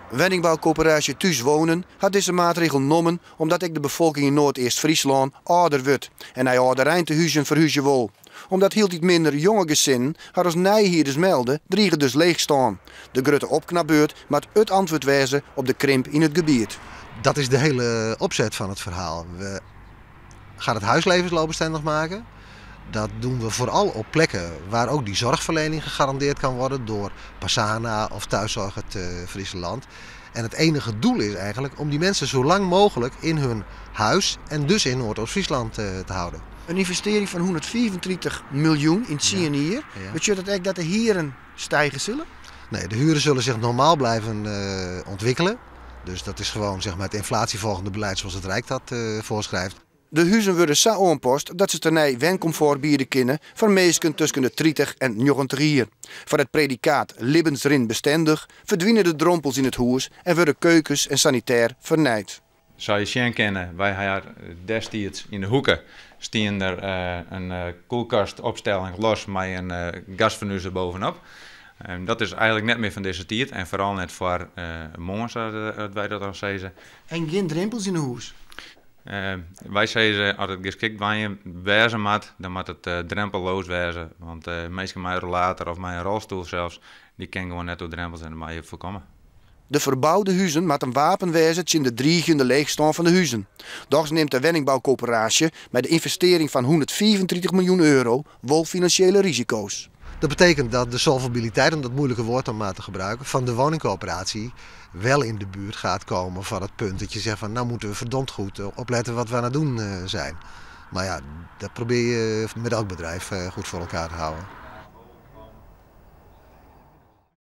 Wenningboukoöperaasje Thús Wonen hat dizze maatregel nommen omdat ek de befolking yn Noardeast-Fryslân âlder wurdt en nei âldereintehuzen ferhúzje wol. Omdat hieltyd minder jonge gesinnen har as nijhierders melde, driget dus leechstân. De grutte opknapbeurt moat it antwurd wêze op de krimp yn it gebiet. Dat is de hele opzet van het verhaal. We gaan het huis levensloopbestendig maken. Dat doen we vooral op plekken waar ook die zorgverlening gegarandeerd kan worden door Pasana of Thuiszorg het Friese Land. En het enige doel is eigenlijk om die mensen zo lang mogelijk in hun huis en dus in Noordoost-Friesland te houden. In ynvestearring fan 135 miljoen yn tsien jier. Betsjut dat ek dat de hieren stige sille? Nee, de huren zullen zich normaal blijven ontwikkelen. Dus dat is gewoon, zeg maar, het inflatievolgende beleid zoals het Rijk dat voorschrijft. De huzen wurde sa oanpast dat se tenei wenkomfort biede kinne foar minsken tusken de 30 en 90 jier. Foar it predikaat libbensrinbestendich ferdwine de drompels yn it hûs en wurde keukens en sanitêr fernijd. Sa je sjen kinne, wy ha destiids yn de hoeke stien der in kuolkastopstelling los mei in gasfornuis der bovenop. Dat is eigenlik net mear fan dizze tiid en foaral net foar moarn, sa as wy dat dan sizze. En gjin drimpels yn 'e hûs? Wy sizze, as it geskikt wenjen wêze moat, dan moat it drempelloos wêze. Want minsken mei in rollator of mei in rolstoel sels, dy kinne gewoan net oer drempels en dat moatte je foarkomme. De ferboude huzen moat in wapen wêze tsjin de driigjende leechstân fan de huzen. Dochs nimt de wenningboukoöperaasje mei de ynvestearring fan 135 miljoen euro wol finansjele risiko's. Dat betekent dat de solvabiliteit, om dat moeilijke woord dan maar te gebruiken, van de woningcoöperatie wel in de buurt gaat komen van het punt dat je zegt van nou moeten we verdomd goed opletten wat we aan het doen zijn. Maar ja, dat probeer je met elk bedrijf goed voor elkaar te houden.